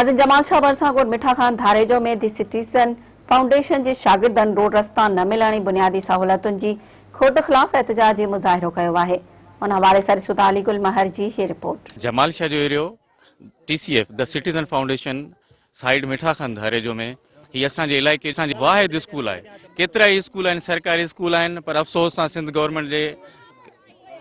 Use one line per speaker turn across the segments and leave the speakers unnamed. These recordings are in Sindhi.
ناظرين جمال شاهه ڀرسان ڳوٺ Mitha Khan Dharejo ۾ the citizen foundation جي شاگردن روڊ رستا نه ملڻ ۽ بنيادي سهولتن جي کوٽ خلاف احتجاجي مظاهرو ڪيو آهي ان حوالي سان ڏسو ته علي گل مهر جي هي رپورٽ.
جمال شاهه جو ايريو T C F the citizen foundation side Mitha Khan Dharejo ۾ هي اسان جي علائقي اسان جي واحد اسڪول آهي ڪيترا ئي اسڪول آهن سرڪاري اسڪول آهن پر افسوس سان سنڌ گورنمينٽ جي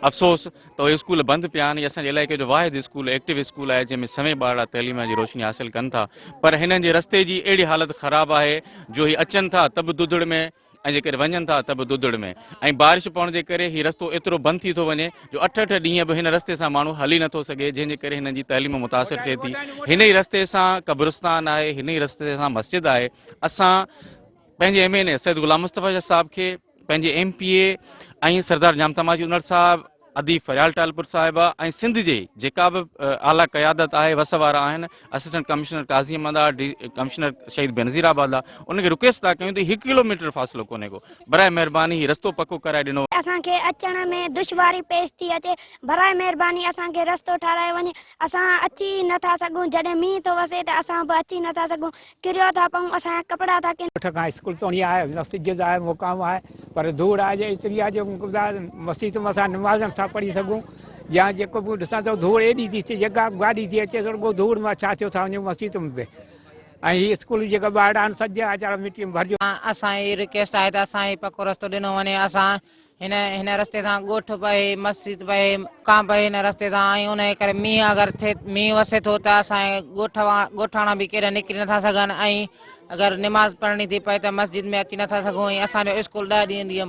افسوس ته اهي اسڪول بند پيا آهن هي اسان جي علائقي جو واحد اسڪول ايڪٽو اسڪول آهي جنهن ۾ سوين ٻارڙا تعليم جي روشني حاصل ڪن ٿا پر هنن جي رستي جي اهڙي حالت خراب آهي جو هي اچن ٿا ته به دڌڙ ۾ ۽ جيڪڏهن وڃن ٿا ته به دڌڙ ۾ ۽ بارش پوڻ جي ڪري هي رستو ايترو بند ٿي ٿو وڃي جو اٺ اٺ ڏينهن به هن رستي سان ماڻهو هلي نٿو سگهي جنهن جي ڪري هنن جي تعليم متاثر ٿئي ٿي هن ئي رستي سان قبرستان آهي هن ئي رستي سان مسجد آهي اسان پنهنجي M N A Syed Ghulam Mustafa Shah صاحب کي پنهنجي ايم پي اي ۽ سردار ڄام تماچي انڙ صاحب ادي فريال ٽالپر صاحبه ۽ سنڌ جي جيڪا به اعليٰ قيادت آهي وس وارا آهن اسسٽنٽ ڪمشنر قاضي احمد آ ڊي ڪمشنر شهيد بينظير آباد آ ان کي رڪويسٽ ٿا ڪيون ته هڪ ڪلو ميٽر فاصلو ڪونهي ڪو برائي مهرباني هي رستو پڪو ڪرائي ڏنو
اسان کي اچڻ ۾ دشواري پيش ٿي اچي برائي مهرباني اسان کي رستو ٺارايو وڃي اسان اچي ئي نٿا سگهون جڏهن مينهن ٿو وسي ته اسان به اچي نٿا سگهون ڪريو ٿا پئون اسان جا ڪپڙا ٿا ڪن.
ڳوٺ کان اسڪول توڻي آهي مسجد آهي مقام آهي پر ڌوڙ آهي جي ايتري آهي جو مسيت ۾ اسان نماز نٿا پڙهي سگهون يا جيڪو به ڏسان ٿو ڌوڙ ايڏي ٿي اچي جيڪا گاڏي ٿي اچي سو رڳو ڌوڙ مان ڇا ٿيو ٿا وڃون مسيت ۾ به ۽ هي اسڪول جيڪا ٻارڙا آهن سڄا اچارا مٽي ۾ ڀرجو.
اسان جي رڪويسٽ آهي ته اسان کي پڪو رستو ڏنو وڃي اسان هن هن رستي سان ڳوٺ به اهي مسجد به اهي مقام به اهي هن رستي سان ۽ ان جي ڪري مينهن اگر ٿئي مينهن وسي ٿو ته اسان جي ڳوٺ ڳوٺاڻا به ڪيڏانهن نڪري نٿا سگهن ۽ اگر نماز پڙهڻي ٿي پئي ته مسجد ۾ اچي نٿا سگهون ۽ اسان جو اسڪول ڏهه ڏينهن ڏينهن.